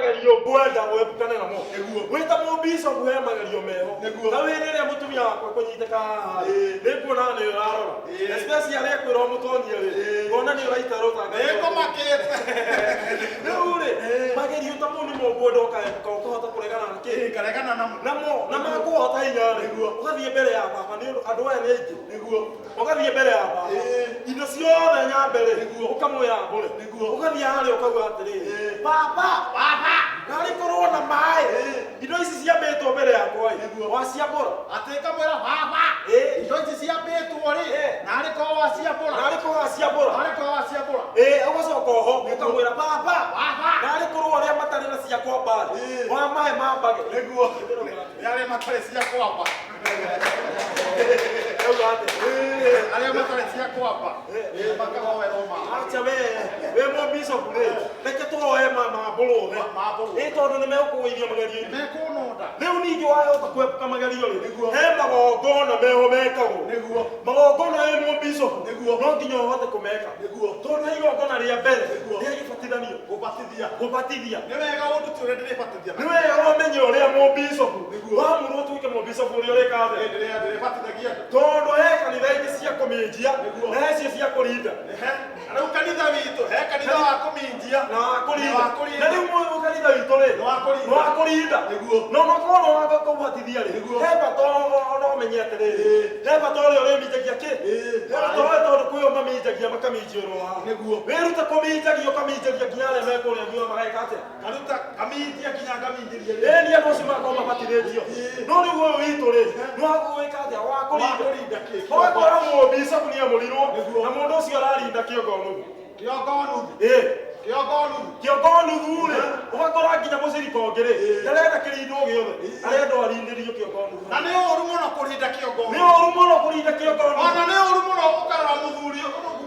Magerio ngwenda wepukane namo. Nĩguo. Wĩ ta mũbishop, he magerio meho. Nĩguo. Ta wĩrĩ ĩrĩa mũtumia wakwa kũnyitĩka haha, Ĩĩ. nĩ nguona nĩ ũrarora. Ĩĩ. Especially arĩa kwĩrwo mũtonyie rĩ, Ĩĩ. ngona nĩ ũraita rũtanga. Nĩngũmakĩte. Rĩu rĩ, magerio ta mau nĩmo ngwenda ũkaepuka, ũkahota kũregana na kĩ? Ngaregana namo. Namo na makũhota hinya rĩ, Nĩguo. ũgathiĩ mbere ya baba nĩ ũndũ andũ aya nĩ aingĩ. Nĩguo. Ũgathiĩ mbere ya baba, Ĩĩ. indo ciothe nyambe rĩ, Nĩguo. ũkamwĩra mbũre. Nĩguo. Ũgathiĩ harĩa ũkauga atĩrĩrĩ, Ĩĩ. "Baba, Baba. narĩ korwo na maĩ, Ĩĩ. indo ici ciambĩtwo mbere yakwa ĩ, Nĩguo. waciambũra?" Atĩ ngamwĩra, "Baba, Ĩĩ. indo ici ciambĩtwo rĩ, Ĩĩ. narĩ korwo waciambũra." Narĩ korwo waciambũra. Narĩ korwo waciambũra. Ĩĩ, ũgacoka oho ũkamwĩra, "Baba, Baba. narĩ korwo arĩa matarĩ na cia kwamba rĩ, Ĩĩ. wamahe mambage." Nĩguo. Nĩ arĩa matarĩ cia kwamba. Auga atĩa? Arĩa matarĩ cia kwamba. Ĩĩ. Makahoerwo ma. Acha we, wĩ mũbishop rĩ, reke tũhoe mambũrwo othe. Mambũrwo. Ĩ, tondũ nĩ megũkũgũithia magerio-inĩ. Mekũnonda. Rĩu ningĩ wahota kwepuka magerio rĩ, Nĩguo. he magongona meho mekagwo. Nĩguo. Magongona wĩ mũbishop, Nĩguo. no nginya ũhote kũmeka. Nĩguo. Tondũ he igongona rĩa mbere Nĩguo. rĩa gĩbatithanio. Gũbatithia. Gũbatithia. Nĩ wega ũndute ũrĩa ndĩrĩbatithia. Nĩ wega ũmenye ũrĩa mũbishop Nĩguo. wamũrwo ũtuĩke mũbishop ũrĩa ũrĩka atĩa. Ndĩrĩbatithagia andũ. Tondũ he kanitha ingĩ cia kũminjia Nĩguo. na he cio cia kũrinda. Ehe. Rĩu kanitha witũ he kanitha wa kũminjia Na wa kũrinda. Na wa kũrinda. Na rĩu mũyũ kanitha witũ rĩ, Nĩ wa kũrinda. nĩ wa kũrinda. Nĩguo. No no korwo nĩ wa kũbatithia rĩ, Nĩguo. he bata ona ũmenye atĩrĩrĩ, Ĩĩ. he bata ũrĩa ũrĩminjagia kĩ. Ĩĩ. He bata ũrĩa, tondũ kwĩo maminjagia makaminjĩrwo haha. Nĩguo. Wĩrute kũminjagia, ũkaminjagia nginya arĩa me kũrĩa thutha mageka atĩa? Karuta kaminjia nginya ngaminjĩria. Ĩĩ, nĩ andũ acio magakorwo mabatithĩtio. Ĩĩ. No rĩu ũyũ witũ rĩ, nĩ wa gwĩka atĩa? Wa Wa kũrinda. kũrinda kĩ? Ũgakora mũbishop nĩ amũrirwo Nĩguo. na mũndũ ũcio ararinda kĩongo nuthu. Kĩongo nuthu. Ĩĩ. Kĩongo nuthu. Kĩongo nuthu rĩ, ũgakora nginya mũcirika ũngĩ rĩ, Ĩĩ. ndarenda kĩrindwo gĩothe, Ĩĩ. arenda arindĩrio kĩongo nuthu. Na nĩ ũru mũno kũrinda kĩongo. Nĩ ũru mũno kũrinda kĩongo nuthu. Ona nĩ ũru mũno ũkarora mũthuri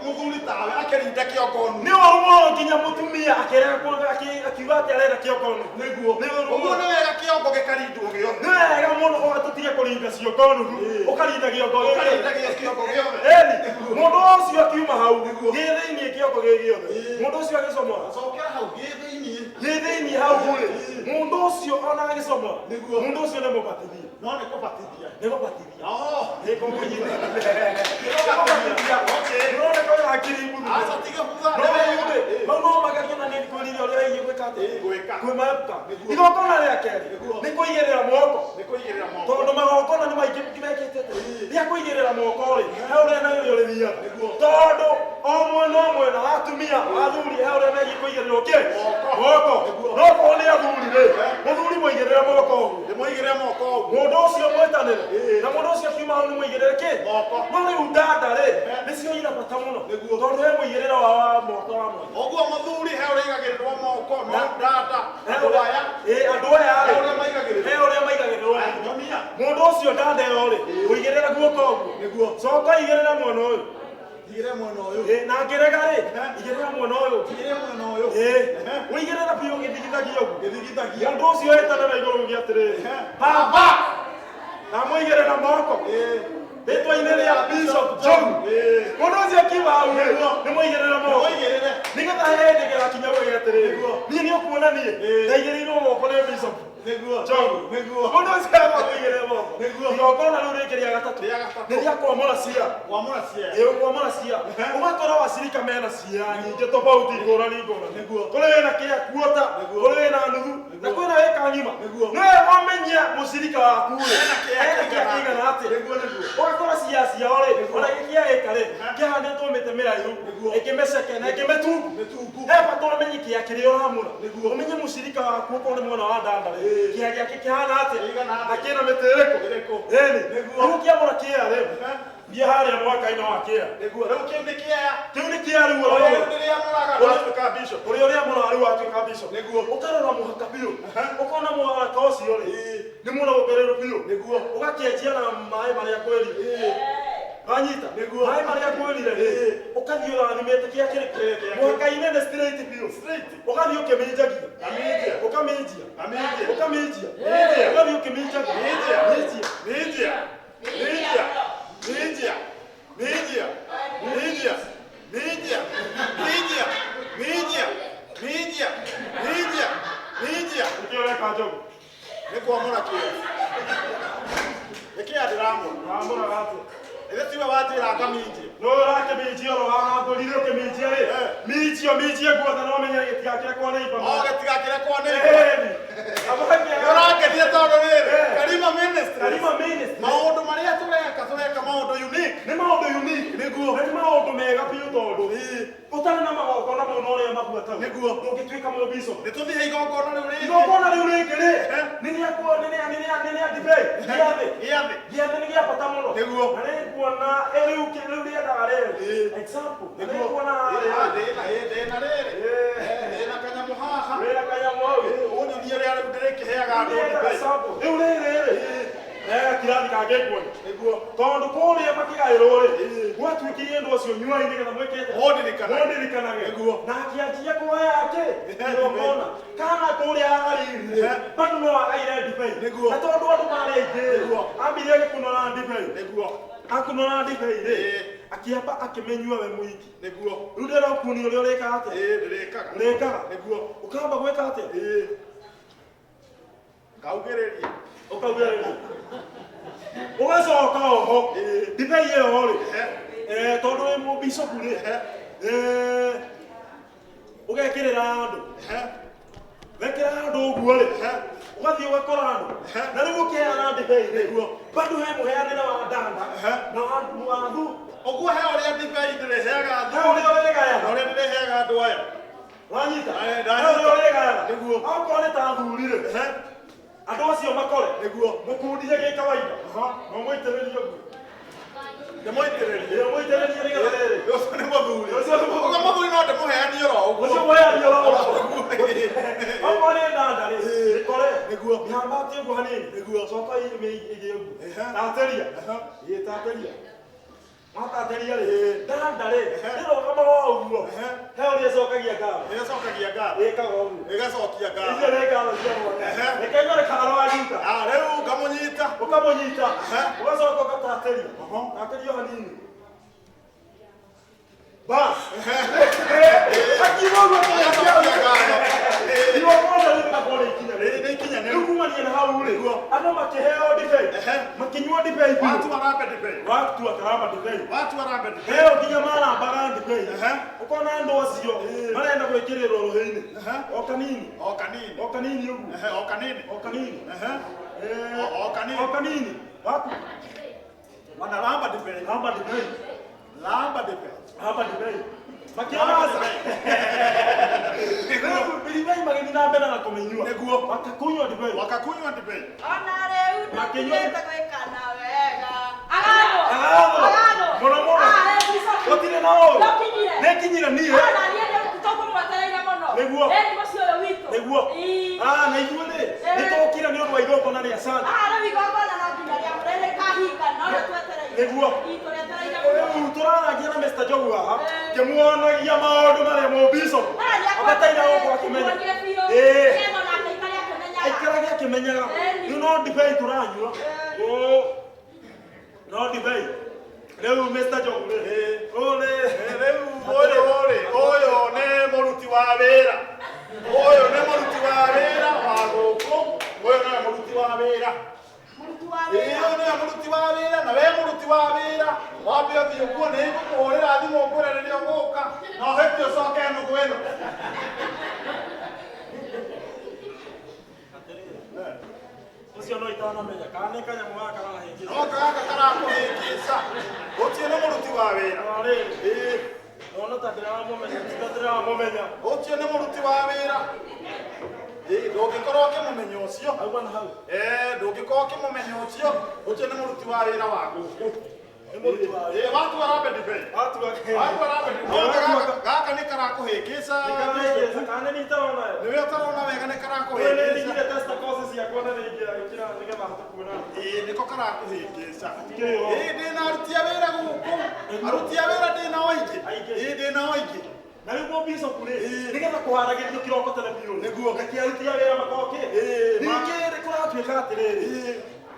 mũthuri tawe akĩrinda kĩongo nuthu. Nĩ ũru mũno nginya mũtumia akĩrega akiuga atĩ arenda kĩongo nuthu. Nĩguo. Nĩ ũru Ũguo mũno. nĩ wega kĩongo gĩkarindwo gĩothe. Nĩ wega mũno tũtige kũrinda ciongo nuthu, Ĩĩ. ũkarinda kĩongo gĩothe. Ũkarinda kĩongo gĩothe. Ĩni, mũndũ ũcio akiuma hau, Nĩguo. gĩ thĩiniĩ kĩongo gĩ gĩothe, Ĩĩ. mũndũ ũcio agĩcomora, Cokera hau gĩ thĩiniĩ. gĩ thĩiniĩ hau rĩ, mũndũ ũcio ona agĩcomora, Nĩguo. mũndũ ũcio nĩ mũbatithie. No nĩ kũbatithia. Nĩ gũbatithia. Oh. Nĩ kũmũnyita. Nĩ gũbatithia. Okay. Nĩũroneka wĩna hakiri mbuthu. Aca tiga butha. No rĩu rĩ, mau no magerio na nĩ kwĩrire ũrĩa wĩgiĩ gwĩka atĩa? Ĩĩ, gwĩka. Kwĩmaepuka. Nĩguo. Igongona rĩa kerĩ Nĩguo. nĩ kũigĩrĩra moko. Nĩ kũigĩrĩra moko. Tondũ magongona nĩ maingĩ mekĩte atĩa? Rĩa kũigĩrĩra moko rĩ, he ũrĩa na ũrĩa ũrĩthiaga. Nĩguo. Tondũ o mwena o mwena, atumia, athuri, he ũrĩa megiĩ kũigĩrĩrwo kĩ? Moko. Moko. Nĩguo. No korwo nĩ athuri rĩ, mũthuri mũigĩrĩre moko ũguo. Ndĩmũigĩrĩre moko ũguo. Mũndũ ũcio mwĩtanĩre Ĩĩ. na mũndũ ũcio akiuma hau nĩ mũigĩrĩre kĩ? Moko. No rĩu ndanda rĩ, nĩcio ina bata mũno. Nĩguo. Tondũ he mũigĩrĩro wa wa moko wa mwanya. Ũguo mũthuri he ũrĩa aigagĩrĩrwo moko no Na- ndanda He andũ ũrĩa- aya Ĩĩ, andũ aya he rĩ, ũrĩa maigagĩrĩrwo. he ũrĩa maigagĩrĩrwo. Nyonia. Mũndũ ũcio ndanda ĩyo rĩ, ũigĩrĩre guoko ũguo. Nĩguo. Coka igĩrĩra mwena ũyũ. Igĩrĩre mwena ũyũ. Ĩĩ, na ngĩrega rĩ, igĩrĩra mwena ũyũ. Igĩrĩre mwena ũyũ. Ĩĩ, ũigĩrĩra biũ ũgĩthigithagia ũguo. Gĩthigithagia. Mũndũ ũcio etane na igũrũ uge atĩrĩrĩ, "Baba, ndamũigĩrĩra moko Ĩĩ. rĩtwa-inĩ rĩa Bishop John." Ĩĩ. Mũndũ ũcio akiuma hau rĩ, nĩ mũigĩrĩra moko. Mũigĩrĩre. Nĩgetha he hĩndĩ gĩgakinya uge atĩrĩrĩ, Nĩguo. "Niĩ nĩ ũkuona niĩ Ĩĩ. ndaigĩrĩirwo moko nĩ Bishop Nĩguo. John." Nĩguo. Mũndũ ũcio akamũigĩrĩra moko. Nĩguo. Igongona rĩu rĩngĩ rĩa gatatũ Rĩa gatatũ. nĩ rĩa kwamũra cia. Kwamũra cia. Ĩĩ, kwamũra cia. Ũgakora wacirika mena cia nyingĩ tofauti ngũrani ngũrani. Nĩguo. Kũrĩ wĩna kĩa kuota, Nĩguo. kũrĩ wĩna nuthu, na kwĩna wĩ kang'ima. Nĩguo. Nĩwe wamenya mũcirika waku rĩ, Hena kĩa hena kĩa kĩigana kĩigana atĩa. Nĩguo, nĩguo. Ũgakora cia ciao rĩ, ona gĩkĩa ĩka rĩ, kĩhandĩtwo mĩtĩ mĩraihu, Nĩguo. ĩngĩ mĩceke na ĩngĩ mĩtungu. Mĩtungu. He bata ũmenye kĩa kĩrĩa ũramũra. Nĩguo. Ũmenye mũcirika waku okorwo nĩ mwena wa ndanda rĩ, Ĩĩ. kĩa gĩake kĩhana atĩa, Kĩigana atĩa. na kĩna mĩtĩ ĩrĩkũ. Ĩrĩkũ. Ĩni. Nĩguo. Rĩu ũkĩamũra kĩa rĩ, thiĩ harĩa mwaka-inĩ wa kĩa. Nĩguo. Rĩu kĩu nĩ kĩea. Kĩu nĩ kĩa rĩu Ũrĩa ũrĩa ndĩrĩamũraga Ũrĩa- watuĩka bishop. ũrĩa ũrĩamũra rĩu watuĩka bishop. Nĩguo. Ũkarora mũhaka biũ, ũkona mũhaka ũcio rĩ, Ĩĩ. nĩ mũrũngĩrĩru biũ. Nĩguo. Ũgakĩenjia na maĩ marĩa kwĩrire. Ĩĩ. Wanyita? Nĩguo. Maĩ marĩa kwĩrire rĩ, Ĩĩ. ũkathiĩ ũrathimĩte kĩa kĩrĩkũ? Kĩrĩa kĩa- Mũhaka-inĩ nĩ straight biũ. Straight. Ũgathiĩ ũkĩminjagia. Ngaminjia. Ũkaminjia. Ngaminjia. Ũkaminjia. Minjia. Ũgathiĩ ũkĩminjagia. Minjia. Minjia. Minjia. Minjia. Minjia. Minjia. Minjia. Minjia. Minjia. Minjia. Minjia. Minjia. Minjia. Ũreka Njogu? Nĩ kwamũra kĩo. Nĩkĩĩ ndĩramũra? Wamũraga atĩa? Ĩthĩ tiwe wanjĩra ngaminjie. No ũrakĩminjia oro haha ngũrire ũkĩminjia rĩ. Minjio minjie guothe no menye gĩtigakĩrekwo nĩ O ibama. gĩtigakĩrekwo nĩ. Ĩni. Abaki Ũrangenia tondũ rĩrĩ. Karima Ministries. Karima Ministries. Maũndũ marĩa tũreka tũreka maũndũ unique. Nĩ maũndũ unique. Nĩguo. Na nĩ maũndũ mega biũ tondũ ũtarĩ na magongona mau na ũrĩa mabuataga. Nĩguo. Ndũngĩtuĩka mũbico. Nĩ tũthiĩ igongona rĩu rĩngĩ. Igongona rĩu rĩngĩ rĩ, nĩ rĩa nĩ rĩa nĩ rĩa nĩ rĩa ndibei, gĩathĩ. Gĩathĩ. Gĩathĩ nĩ gĩa bata mũno. Nĩguo. Na nĩ nguona rĩu rĩu rĩendaga rĩrĩ. Example. Na nĩ nguona Ndĩna ndĩna rĩrĩ. Ndĩna kanyamũ haha. Wĩra kanyamũ hau. Ũnyonie ũrĩa rĩu ndĩrĩkĩheaga andũ Ndĩrenda ndibei. sample. Rĩu rĩrĩ rĩ, kirathi kangĩ nguona. Nĩguo. Tondũ kũrĩa makĩgaĩrwo rĩ, gwatuĩkire andũ acio nyuai nĩgetha mwĩkĩte. Mũndirikanage. Mũndirikanage. Nĩguo. Na akĩanjia kuoya kĩ? Igongona. Kana kũrĩa Galili Ehe. bado no agaire ndibei. Nĩguo. Na tondũ andũ marĩ aingĩ Nĩguo. ambire agĩkunũra ndibei. Nĩguo. Akunũra ndibei rĩ, Ĩĩ. akĩamba akĩmĩnyua we mũiki. Nĩguo. Rĩu ndĩrenda gũkuonia ũrĩa ũrĩkaga atĩa? Ĩĩ ndĩrĩkaga. Ũrĩkaga? Nĩguo. Ũkamba gwĩka atĩa? Ĩĩ. Ngaugĩrĩria. Ũkaugĩrĩria. Ũgacoka oho Ĩĩ. ndibei ĩyo rĩ, Ehe. tondũ wĩ mũbicobu rĩ, Ehe. ũgekĩrĩra andũ. Ehe. Wekĩra andũ ũguo rĩ, Ehe. ũgathiĩ ũgakora andũ. Ehe. Na rĩu ũkĩheana ndibei rĩ, Nĩguo. bado he mũheanĩre wa ndanda Ehe. na wa wa thu. Ũguo he ũrĩa ndibei ndĩrĩheaga He athuri. ũrĩa ũrĩgayaga. Na ũrĩa ndĩrĩheaga andũ aya. Wanyita? Aye, He ndanyita. ũrĩa ũrĩgayaga. Nĩguo. Okorwo nĩ ta athuri rĩ, Ehe. andũ acio makore. Nĩguo. Mũkundie gĩ kawaida. Na ũmũitĩrĩrie ũguo. Ndĩmũitĩrĩrie. Ĩĩ, ũmũitĩrĩrie nĩgetha rĩrĩ. Ũcio nĩ mũthuri. Ũcio nĩ mũthuri. Ũguo mũthuri no ndĩmũheanie oro ũguo. Ũcio mũheani oro ũguo. Ũguo. Okorwo nĩ ndanda rĩ, Ĩĩ. ĩkore. Nĩguo. Mĩhambatie ũguo hanini. Nĩguo. Coka ĩgĩe ũguo. Ehe. Tatĩria. Ehe. Ĩĩ, tatĩria. Watatĩria rĩ, Ĩĩ. ndanda rĩ, Ehe. ĩrũgamaga o ũguo. Ehe. He ũrĩa ĩcokagia ngatho. Ĩgacokagia ngatho. Ĩkaga ũguo. Ĩgacokia Icio ngatho. nĩ ngatho cia mwanya. Ehe. Reke nyone kana nĩwanyita. Ah, rĩu ngamũnyita. Ũkamũnyita. Ehe. Ũgacoka ũgatatĩria. Oho. Tatĩria o hanini. Bas. Akiuga ũguo Agacokia ngatho. Ĩĩ. Igongona rĩu rĩgakorwo nĩ ikinyanĩru. Nĩ ikinyanĩru. Rĩu kumania na hau rĩ, Nĩguo. andũ makĩheo ndibei, Ehe. makĩnyua ndibei biũ. Watu warambe ndibei. Watu akaramba ndibei. Watu warambe ndibei. Heo nginya marambaga ndibei. Ehe. Ũkona andũ acio Ĩĩ. marenda gwĩkĩrĩrwo rũhĩ-inĩ. Ehe. O kanini. O kanini. O kanini ũguo. Ehe, o kanini. O kanini. Ehe. Eh, O kanini. O kanini. Waku. Wanaramba ndibei. Ramba ndibei. Lamba ndibei. Ramba ndibei. Makĩona aca. Rĩu ndibei magĩthiĩ na mbere na kũmĩnyua. Nĩguo. Makakunywa ndibei. Wakakunywa ndibei. Ona rĩu Makĩnyua- ndũtigĩte gwĩkana wega. Agatho. Agatho. Agatho. Mũno mũno. Ah, rĩu Bishop. Gũtirĩ na ũru. Nĩũkinyire. Nĩkinyire niĩ. Ona niĩ tũkũmwetereire mũno. Nĩguo. Ĩĩ nĩ mũciĩ ũyũ witũ. Nĩguo. Ĩĩ. Ah, na ithuĩ rĩ, Eh. nĩtũkire nĩ ũndũ wa igongona rĩa Santa. Ah, rĩu igongona no nginya rĩamũre rĩkahinga, no nĩtwetereire. Nĩguo. Ĩĩ, tũrĩetereire mũno. Rĩu tũraragia na Mr. Njogu haha, Eh. ngĩmuonagia maũndũ marĩa mũbicop Ah, nĩakwa- abataire gũkorwo akĩmenya. Muonire biũ. Ĩĩ. Nĩgetha onake aikare akĩmenyaga. Aikarage akĩmenyaga. Ĩni. Rĩu no ndibei tũranyua. Eh. Ũ, no ndibei. Rĩu Mr. Njogu rĩ, ũyũ nĩ Rĩu ũyũ rĩ, ũyũ nĩ mũruti wa wĩra. Ũyũ nĩ mũruti wa wĩra wa gũkũ. Ũyũ nĩwe mũruti wa wĩra. Mũruti wa Ĩĩ, wĩra. ũyũ nĩwe mũruti wa wĩra na we mũruti wa wĩra. Wambe ũthiĩ ũguo nĩ ngũkũhũrĩra thimũ ngwĩre rĩrĩa ũgũka na ũhĩtie ũcoke nuthu ĩno. Ũcio no itanamenya kana nĩ kanyamũ gaka karahĩngĩca. No gaka karakũhĩngĩca. Ũcio nĩ mũruti wa wĩra. Na rĩrĩ, Ĩĩ, ndona ta ndĩramũmenya, ti ta ndĩramũmenya. ũcio nĩ mũruti wa wĩra. Ĩĩ, ndũngĩkorwo ũkĩmũmenya ũcio. Auma na hau. Eh, ndũngĩkorwo ũkĩmũmenya ũcio, ũcio nĩ mũruti wa wĩra wa gũkũ. Nĩ mũruti wa wĩra. Ĩĩ, watu warambe ndibei. Watu Watu warambe ndibei. No, gaka nĩ karakũhĩngĩca. Nĩkarahĩngĩca, kana nĩ niĩ itarona wega? Nĩwe ũtarona wega nĩ Nĩ karakũhĩngĩca. ndigire testa courses ciakwa na nĩingĩra nĩgetha hote kuona. Ĩĩ, nĩko karakũhĩngĩca. Hatikĩrĩ ũhoro. Ĩĩ, ndĩna aruti a wĩra gũkũ. Aruti a wĩra ndĩnao aingĩ. Aingĩ. Ĩĩ, ndĩnao aingĩ. Na rĩu mũbicop rĩ, Ĩĩ. nĩgetha kũharagĩrio kĩroko tene biũ rĩ, Nĩguo. reke aruti a wĩra makorwo kĩ? Ĩĩ, Ningĩ rĩ, kũratuĩka atĩrĩrĩ, Ĩĩ.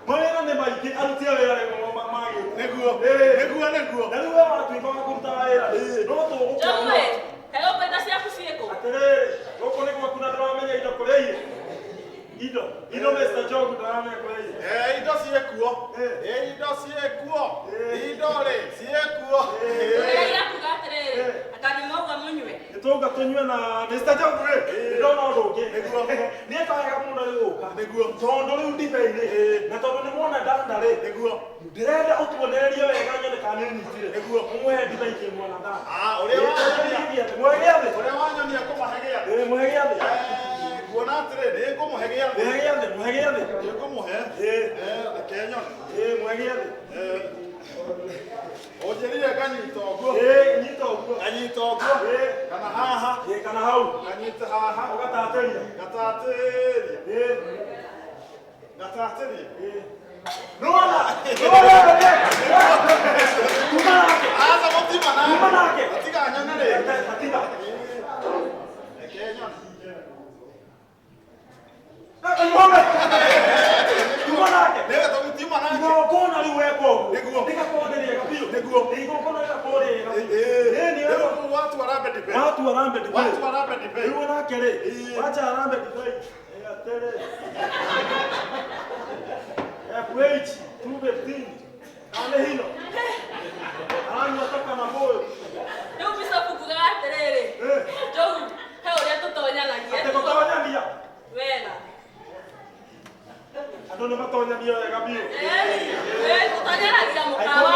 mawĩra nĩ maingĩ, aruti a wĩra rĩ magĩte. Nĩguo. Ĩĩ. Nĩguo, nĩguo. Na rĩu we watuĩka wa kũruta wĩra rĩ, Ĩĩ. no tũgũkuona. Njogu ĩ, kaĩ ũkwenda ciaku ciĩkũ? Atĩrĩrĩ, gũkũ nĩ gwaku na ndũramenya indo kũrĩa irĩ. Indo. Indo Mr. Njogu ndaramekora ici. Eh, indo ciĩkuo. Eh. Eh, indo ciĩkuo. Eh. Indo rĩ ciĩkuo. Ndĩragia kuga atĩrĩrĩ, anga nĩ mwauga mũnyue. Nĩtwauga tũnyue na Mr. Njogu rĩ, ndĩrona ũndũ ũngĩ. Nĩguo. Nĩ wega mũno rĩ gũka. Nĩguo. Tondũ rĩu ndibei rĩ, na tondũ nĩ mwona ndanda rĩ, Nĩguo. ndĩrenda ũtuonererie wega nyone kana nĩ ũnyitire. Nĩguo. Ũmũhe ndibei kĩmwana ndanda. Ah, ũrĩa wanyonia. Mũhe gĩathĩ. Ũrĩa wanyonia kũmahe gĩathĩ. Ĩĩ, mũhe gĩathĩ. Eh, nguona atĩrĩ, nĩ ngũmũhe gĩathĩ. Mũhe gĩathĩ, mũhe gĩathĩ. Nĩ ngũmũhe. Ĩĩ. Eh, reke nyone. Ĩĩ, mũhe gĩathĩ. Eh, ũnjĩrire nganyita ũguo. Ĩĩ, nyita ũguo. Nganyita ũguo. Ĩĩ. Kana haha. Ĩĩ, kana hau. Nganyita haha. Ũgatatĩria. Ngatatĩria. Ĩĩ. Ngatatĩria. Ĩĩ. Nĩwona? Nĩwona ũrĩa? Kuma nake. Aca mũtima nake. Kuma nake. Tiga nyone rĩ. Katiba. Reke nyone. Nĩwona? Kuma nake. Nĩwe tũgũtiuma nake. Igongona rĩu weka ũguo. Nĩguo. Rĩgakorwo nĩ rĩega biũ. Nĩguo. Igongona rĩgakorwo rĩ rĩega biũ. Ĩĩ. Ĩĩ, nĩ Rĩu watu arambe ndibei. Watu arambe ndibei. Watu arambe ndibei. Rĩu nake rĩ, Ĩĩ. wacha arambe ndibei. Ĩĩ, atĩrĩ. FH 215. Ane hino. Aranyua toka na boyo. Rĩu Bishop ngugaga atĩrĩrĩ, Eh. Njogu, he ũrĩa tũtonyanagia. Atĩ gũtonyania. Wega. Andũ nĩ matonyania wega biũ. Ĩĩ, tũtonyanagia mũkawa.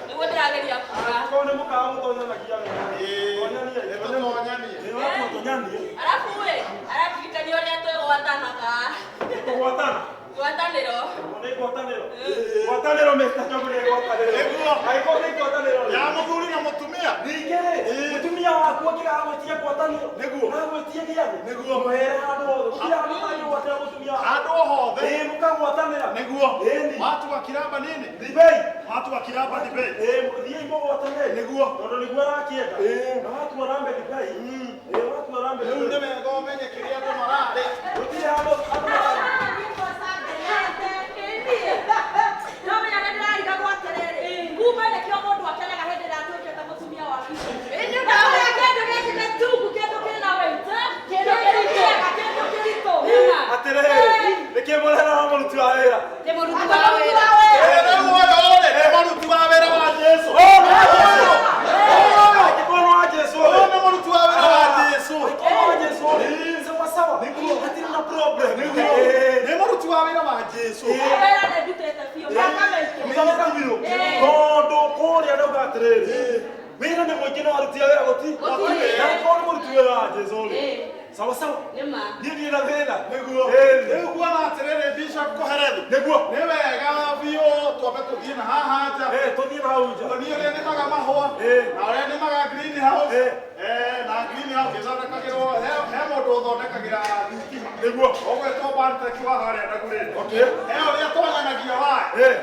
Nĩguo ndĩrageria kuga. Angĩkorwo nĩ mũkawa mũtonyanagia wega. Ĩĩ. Tonyania. Nĩ tũtonyanie. Ĩĩ, watu watonyanie. Arabu ĩ, araririkania ũrĩa twĩgwatanaga. Kũgwatana. Ngwatanĩro. Nĩ ngwatanĩro. Ngwatanĩro Mr. Njogu nĩ ngwatanĩro. Nĩguo. Angĩkorwo nĩ ngwatanĩro rĩ. Ya mũthuri na mũtumia. Ningĩ rĩ, mũtumia waku akĩaga gwĩtia ngwatanĩro. Nĩguo. Na gwĩtie gĩathĩ. Nĩguo. Mũhere handũ hothe. Gũtirĩ handũ ũtangĩgwatĩra mũtumia waku. Handũ hothe. Ĩĩ, mũkagwatanĩra. Nĩguo. Ĩni. Watu wa kiramba nini? Ndibei. Watu wa kiramba ndibei. Ĩĩ, thiĩi mũgwatanĩre. Nĩguo. Tondũ nĩguo arakĩenda. Ĩĩ. Na watu arambe ndibei. Ĩĩ, watu arambe Rĩu nĩ ndibei. wega ũmenye kĩrĩa andũ mararĩa. Gũtirĩ handũ andũ mararĩa. No menya nĩ ndĩrarigagwo atĩrĩrĩ, kumbe nĩkĩo mũndũ akenaga hĩndĩ ĩrĩa atuĩkĩte mũtumia wa bishop. Na ũrĩa kĩndũ gĩkĩ gĩtungu, kĩndũ kĩna weight, kĩndũ kĩritũ, kĩndũ kĩritũ. Atĩrĩrĩ, nĩkĩ mũreraga mũruti wa wĩra? Nĩ mũruti Ata wa mũruti wĩra. wa wĩra. Ĩĩ, rĩu ũyũ rĩ, nĩ mũruti wa wĩra wa Jesũ. Oh, nĩ wa Jesũ. Angĩkorwo nĩ wa Jesũ rĩ. Ũyũ nĩ mũruti wa wĩra wa Jesũ. Angĩkorwo nĩ wa Jesũ rĩ. Sawa sawa. Hatirĩ na problem. Nĩguo. Ĩĩ. Nĩ mũruti wa wĩra wa Jesũ. Wĩra nĩ ndutĩte biũ, mĩaka mĩingĩ. Mũtamaka biũ. Tondũ kũrĩa ndauga atĩrĩrĩ, wĩra nĩ mũingĩ no aruti a wĩra gũti. Gũtirĩ. Na angĩkorwo nĩ mũruti wĩra wa Jesũ rĩ. Ĩĩ. Sawa sawa. Nĩ ma. Niĩ ndirĩ na thĩna. Nĩguo. Ĩĩ. Rĩu nguona atĩrĩrĩ Bishop Kũherethu. Nĩguo. Nĩ wega biũ twambe tũthiĩ na haha nja. Ĩĩ, tũthiĩ na hau nja. Tondũ niĩ ũrĩa nĩmaga mahũa Ĩĩ. na ũrĩa nĩmaga greenhouse. Ĩĩ. Eh, na greenhouse ĩthondekagĩrwo he mũndũ ũthondekagĩra thitima. Nĩguo. Ũgwĩtwo Banteki wa harĩa Ndagurĩte. Okay. He ũrĩa tonyanagia waya. Ĩĩ.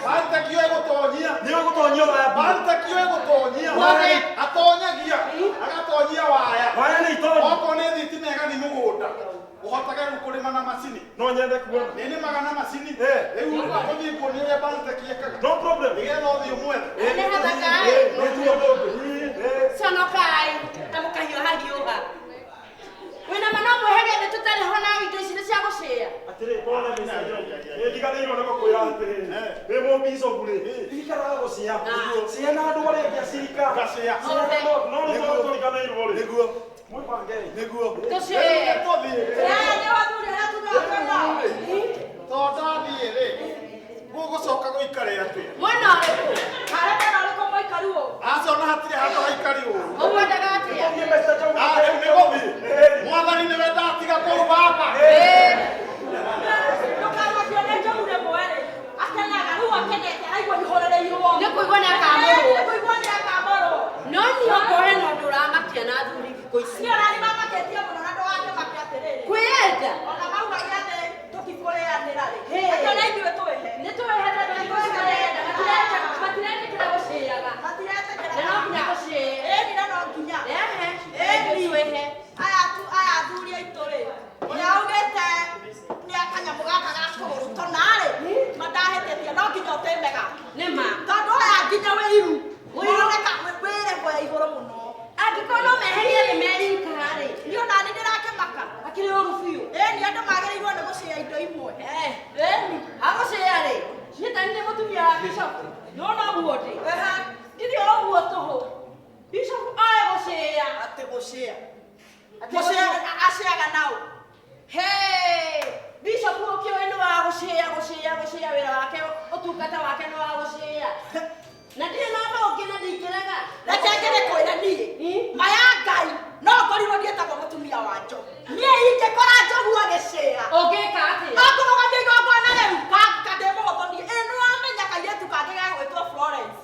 Banteki ũyũ ĩgũtonyia. Nĩ ũgũtonyio waya. Banteki ũyũ ĩgũtonyia. Waya. Atonyagia. Agatonyia waya. Waya nĩ itonyi. Okorwo nĩ thitima ĩgathiĩ mũgũnda. Ũhotage rĩu kũrĩma na macini. No nyende kuona. Nĩ nĩmaga na macini. Ĩĩ. Rĩu ũthiĩ kuonia ũrĩa Banteki ĩkaga. No problem. Nĩgetha ũthiĩ ũmwethe. Nĩ hathaka. Ĩĩ, nĩguo. Ĩĩ. Conokai na mũkahiũha hiũha. Wĩna ma no mwĩhe gĩathĩ tũtarĩ ho na indo ici nĩ cia gũcĩa. Atĩrĩ, pole Mr. John. Nĩ ndiganĩirwo nĩ gũkwĩra atĩrĩrĩ, wĩ mũbicũbu rĩ, ririkanaga gũcĩa. Cĩa na andũ arĩa angĩ acirika. Ngacĩa. Cĩa na andũ- no nĩ tondũ tũriganĩirwo rĩ. Nĩguo. Mwĩbangei. Nĩguo. Tũcĩe. Rĩu nĩtũthiĩ. Ĩĩ, nĩ wathuri arĩa tugaga kwenda. To ndathiĩ rĩ, gũgũcoka gũikare atĩa? Mwena ũrĩkũ? Harĩa mwena ũrĩkũ mũikaru ũũ? Aca ona hatirĩ handũ haikari ũru. Ũkwendaga atĩa? Tũthiĩ Mr. John. Ah, rĩu nĩ gũthiĩ. Ĩĩ. Mwathani nĩwe ndatiga kũu baba. Ĩĩ. Ndũkamakio nĩ Njogu rĩmwe rĩ, akenaga, rĩu akenete, araigua ihũrĩrĩirwo. Nĩ kũigua nĩ akamũrwo. Nĩ kũigua nĩ akamũrwo. No niĩ okorwo hena ũndũ ũramakia na athuri thikũ ici. Niĩ ona nĩ mamakĩtie mũno na ndũgakĩmake atĩrĩrĩ. Kwĩyenda. Ona imwe. Eni, agũcĩa rĩ. Niĩ ta nĩ mũtumia wa bishop. No noguo ndĩ. Ndirĩ o ũguo tũhũ. Bishop oe gũcĩa. Atĩ gũcĩa. Gũcĩa aceaga nao. Hey, bishop ũkĩũĩ nĩ wa gũcĩa gũcĩa gũcĩa wĩra wake ũtungata wake nĩ wa gũcĩa. Na ndirĩ na ũndũ ũngĩ na ndingĩrega. Reke ngere kwĩra niĩ. Maya Ngai no ngorirwo ndiĩtagwo mũtumia wa Njogu. Niĩ ingĩkora Njogu agĩcĩa. Ũngĩka atĩa? No kũrũgamia igongona rĩu ka ndĩmũhothanie. Ĩ nĩwamenya kairĩtu kangĩ gegwĩtwo Florence.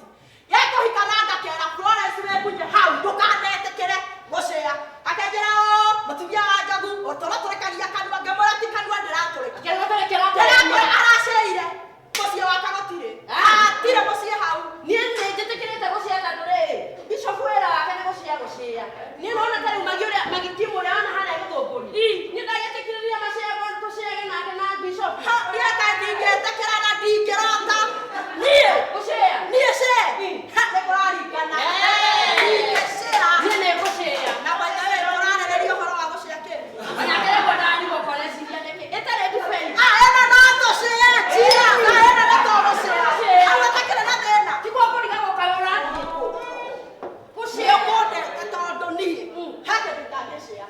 Gekũhika na ngakera Florence wĩmunye hau ndũkanetĩkĩre gũcĩa. Akanjĩra o mũtumia wa Njogu ũtũratũrĩkagia kanua ngĩmwĩra ti kanua ndĩratũrĩka. Kĩrĩa Ndĩrakwĩra aracĩire mũciĩ wake gũtirĩ. Hatirĩ mũciĩ hau. Niĩ nĩ njĩtĩkĩrĩte gũcĩa tondũ rĩrĩ bishop wĩra wake nĩ gũcĩa gũcĩa. Niĩ nona ta rĩu magi ũrĩa magitimu ũrĩa ona harĩa gĩthũngũri. Niĩ ndagĩtĩkĩrĩria macĩago tũcĩage nake na bishop. Ha, niĩ kaĩ ndingĩtĩkĩra na ndingĩrota. Niĩ Gũcĩa. niĩ cĩe. Ha, nĩ kũraringana. Ndingĩcĩa. Niĩ nĩ ngũcĩa. Na by the way, tũrarĩrĩria ũhoro wa gũcĩa kĩ? Onake rĩu ndarigwo koreciria nĩkĩ. Ĩtarĩ ndibei. Ah, ĩno no tũcĩe, njira. Ah, ĩno nĩ tũgũcĩa. Hau hatakĩrĩ na thĩna. Tiguo kũrigagwo kaĩ ũrathiĩ kũ. Gũcĩa kũndete tondũ niĩ he kĩndũ itangĩcĩa.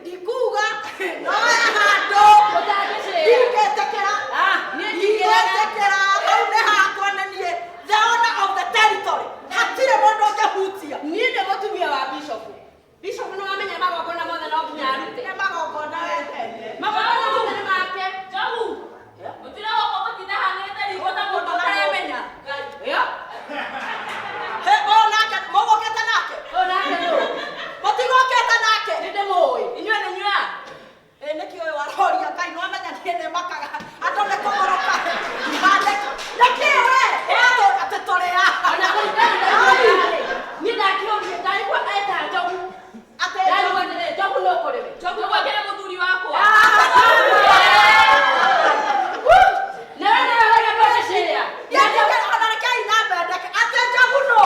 Ndikuga no he handũ Ũtangĩcĩa. ndingĩtĩkĩra. Ah, niĩ ndingĩrega. Ndingĩtĩkĩra. Hau nĩ hakwa nĩ niĩ the owner of the territory. Hatirĩ mũndũ ũngĩhutia. Niĩ ndĩ mũtumia wa bishop. Bishop nĩ wamenya magongona mothe no nginya arute. Nĩ magongona wendete. Magongona mothe nĩ make. Njogu, mũtirahota gũtinda hang'ĩte riko ta mũndũ ũtaremenya. Ĩyo. He, ũyũ nake, mũgũkĩte nake? Ũyũ nake nũ? Mũtigũkĩte nake? Nĩ ndĩmũĩ. Inyuĩ nĩ inyuĩ a? Ĩ nĩkĩ ũyũ aroria Ngai nĩ wamenya niĩ nĩ makaga andũ nĩ kũgũrũka. Nĩkĩ we? Atĩ tũrĩ a? Ona kũringana na ũrĩa rĩ, niĩ ndakĩũria ndaigua eta Njogu. Atĩ Ndarigwo atĩrĩrĩ, Njogu nũ kũrĩ we? Njogu akĩrĩ mũthuri wakwa. Nawe nĩwe waiga ndũcicĩĩa. Ona rekei na mbendeke. Atĩ Njogu nũ?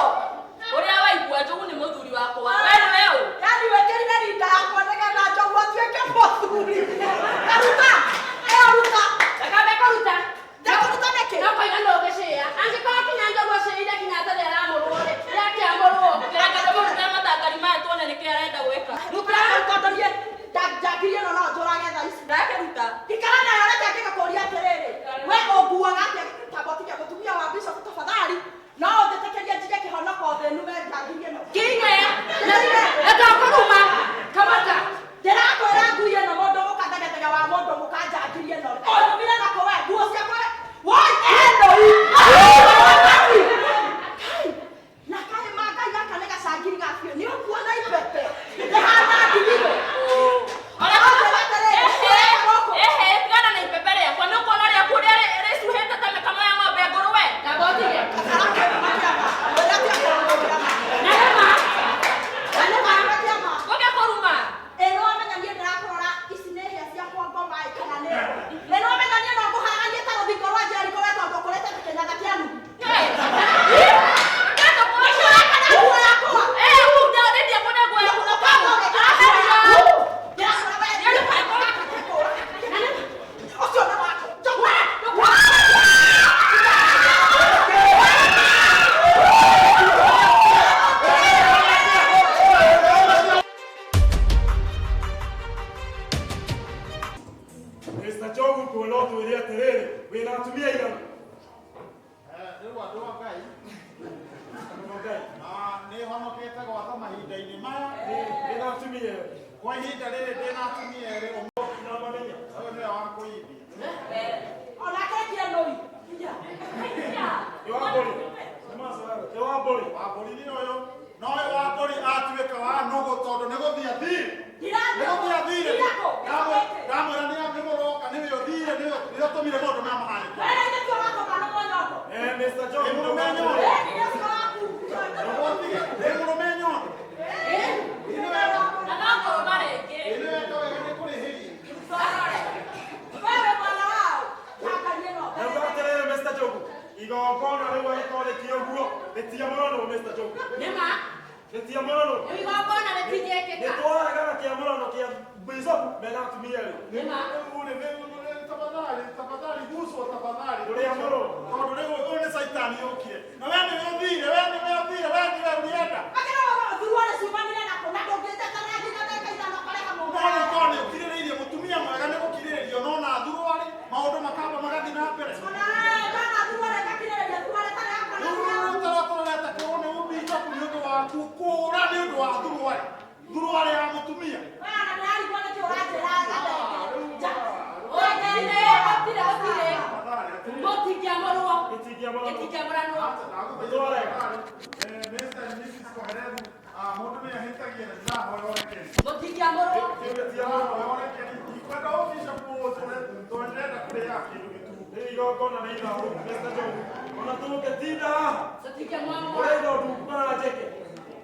Ũrĩa waigua Njogu nĩ mũthuri wakwa. We nĩwe ũ? Yaani wĩkĩrire rinda yakwa nĩgetha Njogu atuĩke mũthuri. Karuta. Ĩyo ruta. Ndakambe kũruta. Ndekũruta nĩkĩ? No koiga nũ ũngĩcĩĩa. Angĩkorwo kinya Njogu acĩĩire kinya atarĩ aramũrwo rĩ, nĩakĩamũrwo. Reke tũmũrute mathangari maya tuone nĩkĩ arenda gwĩka. Ruta tondũ niĩ njangirie ĩno no njũrage thaa ici. Ndakĩruta. Ikara nayo reke ngĩgakũria atĩrĩrĩ, we ũnguaga atĩa tamba ũtige mũtumia wa bishop tafadhali, no ũnjĩtĩkĩrie njige kĩhonoko thĩ nume njangirie ĩno. Kĩige. Na tokũruma. Kamata. Ndĩrakwĩra ngui ĩno mũndũ mũkathegetege wa mũndũ mũkanjangirie ĩno. Ũnyumire nakũ we nguo ciakwa woi ĩno. Na kaĩ ma Ngai gaka nĩ gacangiri ga biũ, nĩ ũkuona ibebe rĩhana ndigithũ. Ona Ũnjĩra atĩrĩrĩ, gũkũ. Ehe, tigana na ibebe rĩakwa. Nĩ ũkuona rĩaku ũrĩa rĩcuhĩte ta mĩkamo ya ng'ombe ngũrwe. Tamba ũtige. Na Na nĩma. Ũke kũruma. Ĩno wamenya niĩ ndĩrakũrora ici nĩ hĩa ciakwa ngoma ĩ kana nĩ ĩno wamenya niĩ no ngũhaganie ta rũthingo rwa Jeriko we tondũ ũkũrĩte ta kĩnyatha kĩa nuthu. Kana nguo yakwa. Ũcio nĩ wakwa. Njogu. Mr. Njogu kuona ũtwĩre atĩrĩrĩ wĩna atumia aigana? Rĩu andũ a Ngai Andũ a Ngai. nĩ honokete gwatha mahinda-inĩ maya Wĩna atumia erĩ. kwa ihinda rĩrĩ ndĩna atumia erĩ ũmwe Ndamamenya. ũyũ nĩwe wa kũimbia Onake ekire nũi. Nĩ wa mbũri. Nĩ wa mbũri. wa mbũri nĩ ũyũ no ũyũ wa mbũri atuĩka wa nũgũ tondũ nĩ gũthiĩ athire nĩ gũthiĩ athire ndamwĩra nĩ mũroka nĩwe ũthire nĩwe ũtũmire maũndũ maya mahanĩke. Eh, Mr. Njogu. Nĩ mũrũme nyondo. Nĩ mũrũme nyondo. Na no ngũrũma rĩngĩ. Ĩ nĩweka wega nĩ kũrĩhĩria. Wewe mwana wao. Angalia ĩno. Ndauga atĩrĩrĩ Mr. Njogu, igongona rĩu angĩkorwo rĩkĩo ũguo, rĩtiamũranwo Mr. Njogu. Nĩma. Rĩtiamũranwo. Igongona rĩtingĩkĩka. Nĩ twaregana kĩamũrano kĩa bishop mena atumia erĩ. Nĩma. Rĩu rĩ, nĩ tafadhali. Tafadhali, tafadhali guswo tafadhali. Ndũrĩamũrwo. Tondũ rĩu ũyũ nĩ caitani yũkire. Na we nĩwe ũthire, we nĩwe ũthire, we nĩwe ũrĩenda. Akĩra thuruarĩ ciumanire nakũ na ndũngĩnjeterera nginya ndagĩka ithano ũkarehe No mũmaraya. nĩ korwo nĩ ũkirĩrĩirie mũtumia mwega nĩ gũkirĩrĩrio no na thuruarĩ maũndũ makamba magathiĩ na mbere. Ona ndona thuruarĩ ngakirĩrĩria thuruarĩ ĩtarĩ yakwa na Rĩu thuruarĩ. ũtaratorete kũrwo nĩ ũbishop nĩ ũndũ waku kũũra nĩ ũndũ wa thuruarĩ. Thuruarĩ ya mũtumia. We ona ndĩrarigwo nĩkĩ ũranjĩra nja. Ũgene, gũtirĩ, gũtirĩ. Tafadhali, atĩrĩrĩ. Mũtingĩamũrwo. Gĩtingĩamũrwo. Gĩtingĩamũranwo. Mr. and Mrs. Koherevu, mũndũ nĩ ahĩtagia na ndĩrahoya ũrekeri. Mũtingĩamũrwo. Ndĩrahoya ũrekeri. Ndikwenda ũbishop ũnjũre tondũ ndĩrenda kũrĩaga kĩndũ gĩtungu. Rĩu igongona nĩ ithaũ, Mr. Njogu. Ona tũngĩtinda haha, Tũtingĩamũrwo. ũrenda ndungu kana njeke?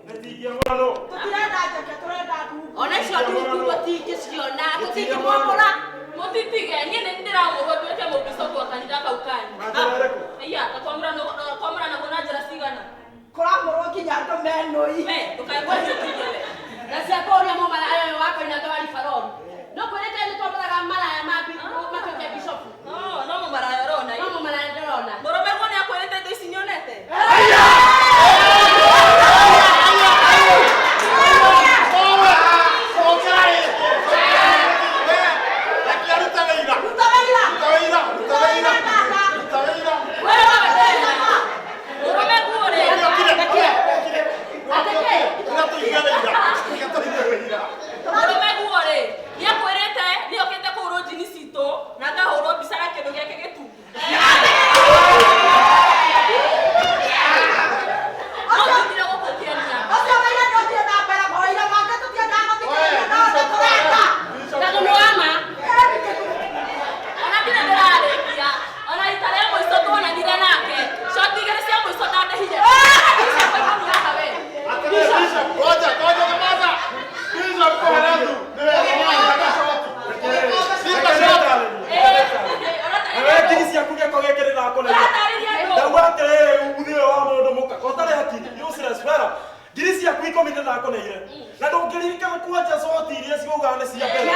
Gĩtingĩamũranwo. Tũtirenda njeke, tũrenda ndungu. Ona icio ndungu mũtingĩciona, tũtingĩmwamũra. Mũtitige, niĩ nĩ ndĩramũrwo nduĩke mũbicobu wa kanitha kau kanyu. Na njĩra ĩrĩkũ? Iya, kwamũranagwo na njĩra cigana? Kũramũrwo nginya andũ menũi. We, ndũkae kũnjũkithia we. Na cia kũũria mũmaraya ũyũ wa Koinange wa Ribarori. No kwĩrĩte nĩ twamũraga maraya ma matuĩke bishopu. Oh, no mũmaraya ũrona. No mũmaraya ndĩrona. Mũrũme guo nĩ akwĩrĩte indo ici nyonete? Reke arute wĩira. Ruta wĩira. Ruta wĩira, ruta wĩira. Ruta wĩira. We wee. Mũrũme guo rĩ. Ũkire, ũkire, ũkire. Ũkire tũigue wĩira. Reke tũigue wĩira. Mũrũme guo rĩ, nĩ akwĩrĩte nĩ okĩte kũhũrwo njini citũ na akahũrwo mbica na kĩndũ gĩake gĩtungu. No tũthire gũkũ ũkĩenia. Ũcio wĩira nĩ ũthiĩ na mbere, mawĩira mangĩ tũtiendaga gũthikĩrĩria, no nĩ tũrenda. Tondũ nĩ wa ma. Ona ndirĩ ndĩrarĩkia. Ona rita rĩa mũico tuonanire nake. Coti igĩrĩ cia mũico ndandĩhire. Atĩrĩrĩ, Bishop, ngoja, ngoja, nyamaza. Bishop Koherevu, nĩwe ũrarĩhaga coti. Lipa coti. Na we ngiri ciaku gĩko gĩkĩ ndĩrakũnenera. Ũratarĩria andũ. Ndauga atĩrĩrĩ, uthi ũyũ wa mũndũ mũka, ũtarĩ hakiri, useless fellow. Ngiri ciaku ikũmi nĩndakũneire. Na ndũngĩririkana kwanja coti iria ciugaga nĩ cia mbere.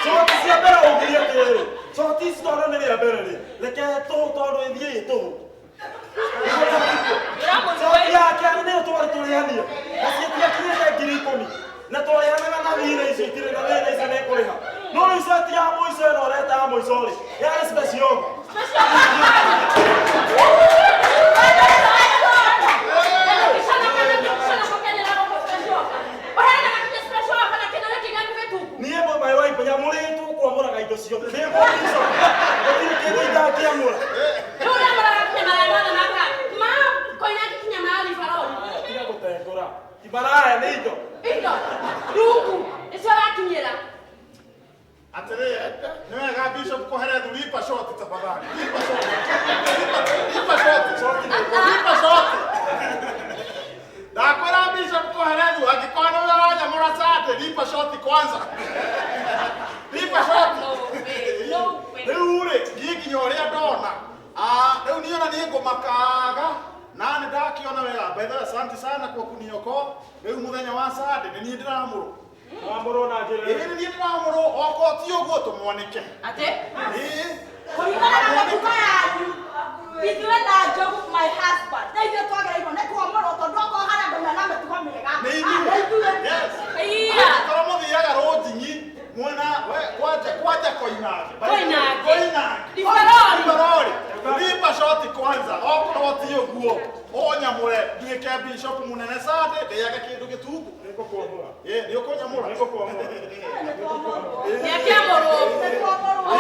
Coti cia mbere ũngirie atĩrĩrĩ, coti ici tondũ nĩ rĩa mbere rĩ, reke tũhũ tondũ ĩthiĩ ĩ tũhũ. Coti ya kerĩ nĩyo twarĩ tũrĩhanie. Na ciatiakinyĩte ngiri ikũmi. Na twarĩhanaga na thirĩ icio itirĩ na thĩna icio nĩ ngũrĩha. No rĩu coti ya mũico ĩno ũreta ya mũico rĩ, yarĩ special. Niĩ my wife nyamũrĩtwo kwamũraga indo ciothe. Ndĩ mũbico. Gũtirĩ kĩndũ itangĩamũra. Tiga gũtengũra. Ti maraya nĩ indo. Atĩrĩrĩ, nĩ wega Bishop Koherevu, lipa shoti tafadhali. Lipa shoti. Lipa, lipa shoti. Lipa shoti. Ndakwĩra Bishop Koherevu, angĩkorwo nĩwe ũranyamũra Sunday, lipa shoti kwanza. Lipa shoti. Rĩu rĩ, niĩ nginya ũrĩa ndona, rĩu niĩ ona niĩ ngũmakaga na nĩ ndakĩona wega. By the way, asante sana kwa kuniokoa. Rĩu mũthenya wa Sunday nĩ niĩ ndĩramũrwo. Wamũrwo na njĩra Ĩĩ ĩrĩkũ? nĩ niĩ ndĩramũrwo, okorwo ti ũguo tũmwanĩke. Ĩĩ. Kũringana na mĩtugo yanyu, ithuĩ na Njogu, my husband, nĩ ithuĩ twagĩrĩirwo nĩ kwamũrwo tondũ okorwo harĩ andũ mena mĩtugo mĩega. Nĩ ithuĩ. Nĩ ithuĩ. Yes. Iya. Angĩkorwo mũthiaga rũnjinyi mwena we kwanja kwanja Koinange. Koinange. Koinange. Ribarori. Ribarori. Lipa shoti kwanza. Okorwo ti ũguo ũnyamũre nduĩke bishop mũnene Sunday ndĩage kĩndũ gĩtungu. Nĩngũkwamũra. Ĩĩ nĩ ũkũnyamũra. Nĩngũkwamũra. Nĩakĩamũrwo. Nĩ twamũrwo.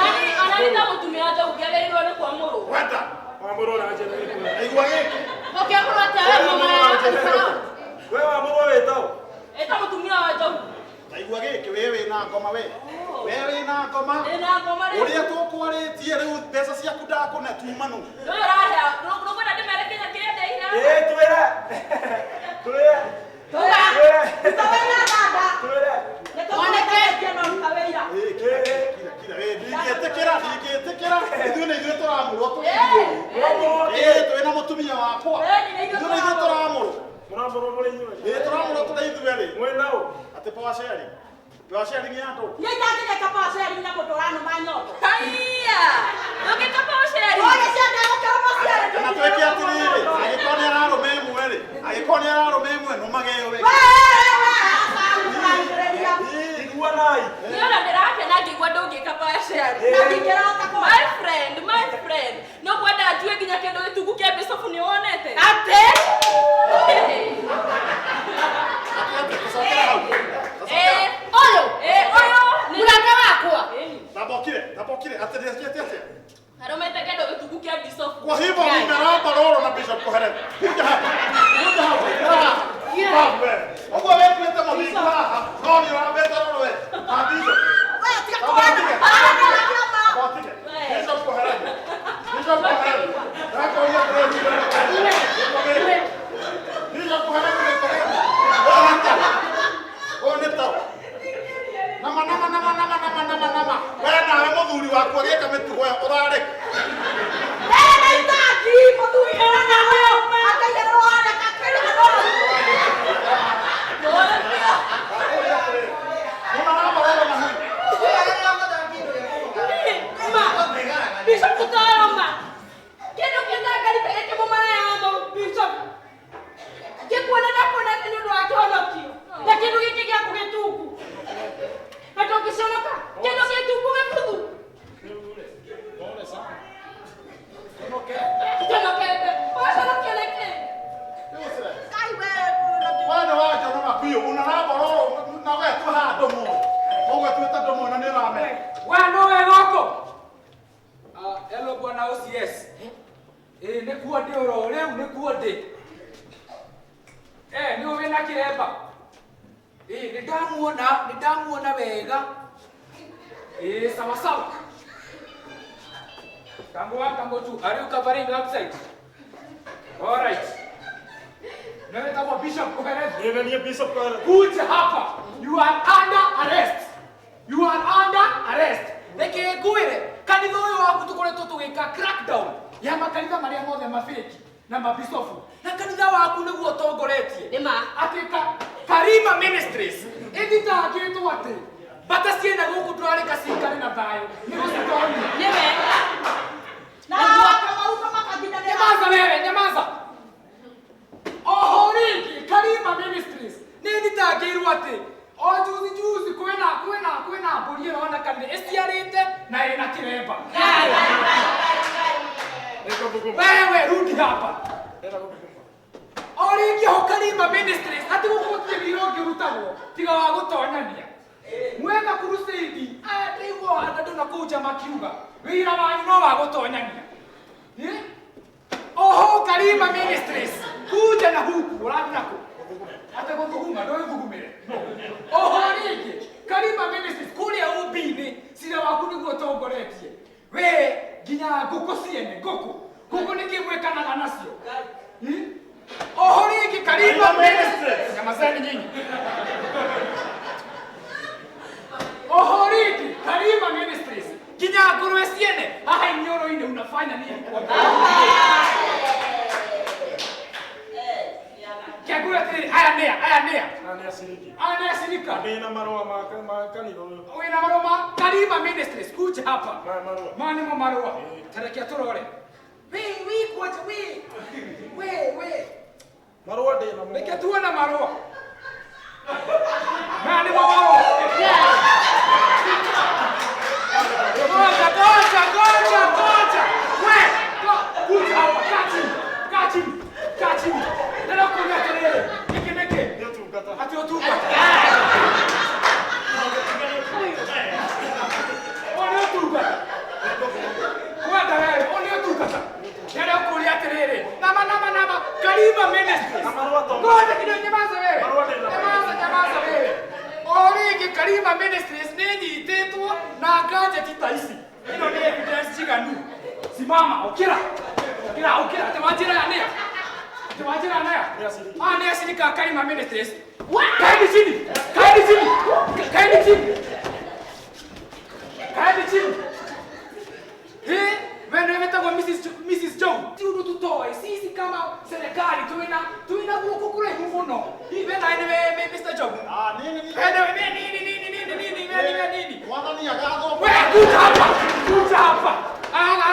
Ona ni ta mũtumia wa Njogu ngĩagĩrĩirwo nĩ kwamũrwo. Wenda. Wamũrwo na njĩra ĩrĩkũ? Igua gĩkĩ. We wamũrwo wĩtagwo? Ĩta mũtumia wa Njogu. Taigua gĩkĩ we wĩna ngoma we. We wĩna ngoma. Ndĩna ngoma rĩu. Ũrĩa tũkwarĩtie rĩu mbeca ciaku ndakũne tuma nũ. Ndũyũ ũrahe, ndũkwenda ndĩmere nginya kĩrĩa ndeire? Ĩĩ twĩre. Twĩre. Ruta Twĩre. wĩira dada. Twĩre. Nĩ tũkũrekereria no ruta wĩira. Ĩĩ kira kira kira. Ĩĩ ndingĩtĩkĩra ndingĩtĩkĩra. Ithuĩ nĩ ithuĩ tũramũrwo tũrĩ ithuĩ. Mũramũrwo Ĩĩ twĩna mũtumia wakwa. Ĩĩ, nĩ ithuĩ Ithuĩ nĩ ithuĩ tũramũrwo. Mũramũrwo mũrĩ inyuĩ. Ĩĩ tũramũrwo tũrĩ ithuĩ erĩ. Mwĩna ũ? Atĩ power sharing. Power sharing ya andũ. Niĩ itangĩgeka power sharing na mũndũ ũranũma nyondo. Haiya. Ndũngĩka power sharing. Oye ciana gũkĩrũma ciana. Kana twĩke atĩrĩrĩ, angĩkorwo nĩ ararũma ĩmwe rĩ, angĩkorwo nĩ ararũma ĩmwe nũmage ĩyo ĩngĩ. Iguanai. Niĩ ona ndĩrakena ngĩigua ndũngĩka power sharing. Na ndingĩrota kũ. My friend, my friend. No kwenda njue nginya kĩndũ gĩtungu kĩa Bishop nĩ wonete. Atĩ? Atĩ tũcokere hau. Eh, Ũyũ. eh, ũyũ nĩ Mũrata wakwa. Tambokire, tambokire, atĩ atĩ atĩ. Arũmĩte kĩndũ gĩtungu kĩa Bishop. Kwa hivyo nimeramba roro na Bishop Koheretha. Kuja hapa. Kuja hapa. Hapa. Wewe. Ũguo wĩtuĩte mũthingu haha, no nĩ ũrambĩte roro we. Na Bishop. We tiga kũhana. Abatige. Bishop Koheretha. Bishop Koheretha. Ndakũria atĩrĩrĩ. Bishop Koheretha gĩko gĩkĩ. Ũyũ nĩ tau. Nama nama nama nama nama nama nama. We nawe mũthuri waku agĩka mĩtugo ĩyo ũrarĩ. Ena itangi mũthuri ũyũ na ũyũ. Akaigĩrĩrwo harĩa gakĩrĩ Bishop tũtarũma. Kĩndũ kĩtangarite gĩkĩ mũmaraya wa Bishop. Ngĩkuona ndakuona atĩ nĩ ũndũ wa kĩhonokio. Na kĩndũ gĩkĩ gĩaku gĩtungu. Na ndũngĩconoka. Kĩndũ gĩtungu gĩbuthu. Njonokete. Waconokio nĩkĩ? Ngai we. We nĩ wanjonora biũ, unaramba roro na ũgetua haha ndũmũ. Ũgwetuĩte ndũmũ na nĩ ũramenya. We nowe goko. Hello bwana OCS. Eh, nĩkuo ndĩ oro rĩu nĩkuo ndĩ. Eh, nĩ ũĩ na kĩremba. Eh, nĩ ndamuona wega. Eh, sawa sawa. Tango 1, tango 2. Are you covering outside? All right. Wewe takuwa Bishop Koheretha. Niĩ niĩ Bishop Koheretha. Kuja hapa. You are under arrest. You are under arrest. Reke ngwĩre, kanitha ũyũ waku tũkoretwo tũgĩka crackdown ya makanitha marĩa mothe mabĩki na mabicobu. Na kanitha waku nĩguo ũtongoretie. Nĩ ma. Atĩ Karima Ministries ĩthitangĩtwo atĩ mbata ciene gũkũ ndũrareka cikare na thayũ nĩ gũcitoria. Nĩ wega. Na Kamau makagindanĩra. Nyamaza wewe, nyamaza. Oho rĩngĩ Karima Ministries nĩ thitangĩirwo atĩ o juzi juzi kwĩna kwĩna kwĩna mbũri ĩronekanire ĩciarĩte na ĩna kĩremba. Wewe rudi hapa. O rĩngĩ ho Karima Ministries atĩ gũkũ gũtirĩ wĩra ũngĩ ũrutagwo tiga wa gũtonyania. Mweka crusade aya ndĩigua andũ na kũu nja makiuga wĩra wanyu no wa gũtonyania. Eh? Oho Karima Ministries kuja na huku ũrathiĩ nakũ? Ate gũthuguma ndũgĩthugumĩre. Oho rĩngĩ Karima Ministries kũrĩa ũmbi-inĩ cira waku nĩguo ũtongoretie. We nginya ngũkũ ciene ngũkũ ngũkũ nĩkĩ mwĩkanaga nacio. Oho rĩngĩ Karima Ministries nyamazeni nyinyi. Oho rĩngĩ Karima Ministries nginya ngũrwe ciene haha inioro-inĩ unafanya nini? Kĩangũra atĩrĩrĩ, aya nĩa, aya nĩa. Na nĩ aciriki. Aya nĩ acirika. Ndĩna marũa ma kanitha ũyũ. Wĩna marũa ma Karima Ministries, kuja hapa. Maya marũa. Maya nĩmo marũa. Tarekia tũrore. We, we, kwaja, we. We, we. Marũa ndĩna mo. Reke tuone marũa. Maya nĩmo marũa. Ngoja, ngoja, ngoja, ngoja. We, kuja hapa, kaa chini, kaa chini, kaa chini. Ndĩrakũria atĩrĩrĩ, gĩkĩ nĩkĩ? Nĩ ũtungata. Atĩ ũtungata. Ũyũ nĩ ũtungata. Kwenda wewe, ũyũ nĩ ũtungata. Ndĩrakũria atĩrĩrĩ, nama nama nama, Karima Ministries. Na marũa to. Ngoja kidogo, nyamaza wewe. Marũa ndĩna. Nyamaza, nyamaza wewe. O rĩngĩ Karima Ministries nĩ ĩnyitĩtwo na gadget ta ici. Ĩno nĩ evidence njiganu. Simama, ũkĩra. Ũkĩra, ũkĩra. Atĩ wanjĩra aya nĩa? Atĩ wanjĩra nĩa? Nĩ aciriki. Ah, nĩ acirika a Karima Ministries. Kaeni chini. Kaeni chini. Kaeni chini. Kaeni chini. Eh, wewe nĩwe wĩtagwo Mrs. Joe. Ti ũndũ tũtoĩ. Sisi kama serikali twĩna guoko kũraihu mũno. Hihi we nawe nĩwe Mr. Joe? Ah, nini nini. Wewe nĩwe nini nini nini nini. nini? Mwathani agathwo. Wewe kuja hapa. Kuja hapa. Aga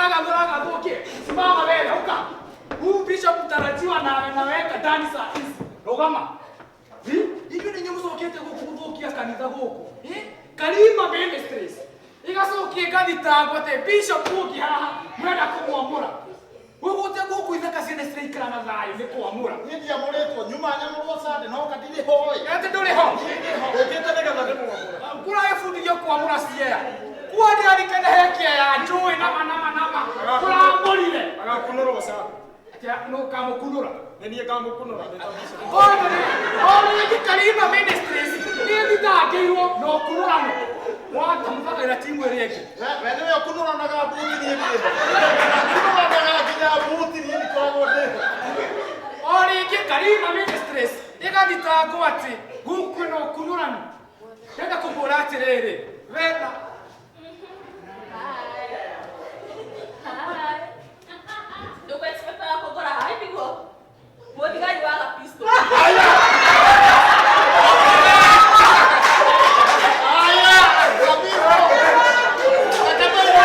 simama wewe uka. Huu bishop mtarajiwa na naweka ndani saa hizi. Rugama. Inyuĩ nĩ inyuĩ mũcokete gũkũ gũthũkia kanitha gũkũ. Karima Ministries. Igacokia ĩgathitangwo atĩ bishop ũngĩ haha mwenda kũmwamũra. Gũgũte gũkũ ithaka ciene ciraikara na thayũ nĩ kwamũra. Niĩ ndiamũrĩtwo, nyuma nyamũrwo Sunday no ka ndirĩ ho ĩ. Atĩ ndũrĩ ho. Ũkĩte nĩgetha ndĩmwamũre. Kũragĩbundithio kwamũra ciea. Kuo ndĩrarikana he kĩea njũĩ nama nama nama. Kũramũrire. Agakunũrwo Sunday. Atĩ nũ kamũkunũra? Nĩ niĩ ngamũkunũra ndĩ ta bishop. O rĩngĩ Karima Ministries nĩ thitangĩirwo na ũkunũrano. Watamũthakaĩra timu ĩrĩa ĩngĩ. We nĩwe ũkunũranaga mbuti niĩ ndirĩ ho. Ũkunũranaga nginya mbuti niĩ ndikoragwo ndĩ ho. O rĩngĩ Karima Ministries ĩgathitangwo atĩ gũkũ kwĩna ũkunũrani. Ndĩrenda kũmwĩra atĩrĩrĩ, wena Hi. Ndũgwetibetaga kũgũra haha nĩguo mũthigari wa gapisto. Aya, kabisa. Reke tũigue,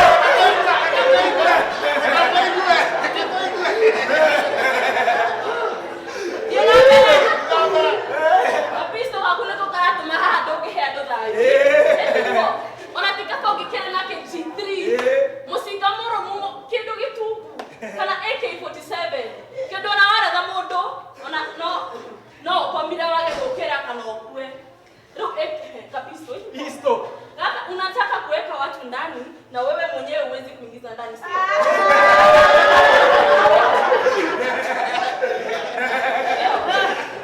reke tũigue. Gapisto gaku nĩko karatũma haha ndũngĩhe andũ thayũ. Nĩguo. Ona ti kaba ũngĩkĩrĩ nake G3. Mũcinga mũrũmu kĩndũ gĩtungu kana AK47 kĩndũ ona waratha mũndũ ona no no ũkomire wage gũkĩra kana ũkue. Rĩu kapisto Pisto. Kaka, unataka kuweka watu ndani na wewe mwenyewe huwezi kuingiza ndani, sio?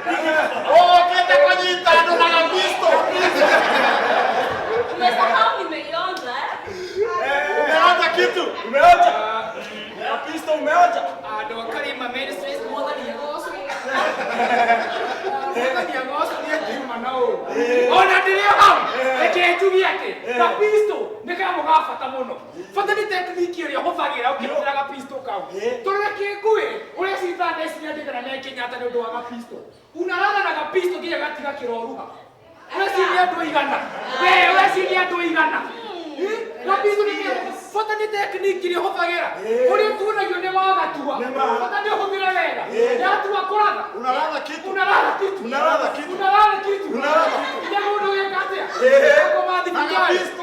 Ũkĩte kũnyita andũ na gapisto. Umesahau nimeionja eh? Umeanza kitu. Umeonja? Kapisto umeonja? andũ a Karima Ministries mwathani agocwo. Mwathani agocwo niĩ ngiuma na ũũ. Ona ndĩrĩ o hau, reke njuge atĩ gapisto nĩ kanyamũ ga bata mũno. Bata nĩ tekniki ĩrĩa ũhũthagĩra ũkĩhũthĩra gapisto kau. Tondũ reke ngwĩre ũrĩa citha ndeciria ndĩgana me Kenyatta nĩ ũndũ wa gapisto. Unalala na gapisto nginya gatiga kĩroruha. Ũreciria andũ aigana. We ũreciria andũ aigana. Gapisto nĩ kanyamũ bata nĩ tekniki ĩrĩa ũhũthagĩra. Ũrĩa tuonagio nĩ wagatua. Bata nĩ ũhũthĩre wega. Yatua kũratha. Unalatha kitu. Unalatha kitu. Unalatha kitu. Unalatha kitu. Unalatha kitu. Nginya mũndũ weka atĩa? Akoma Na thibitarĩ. gapisto.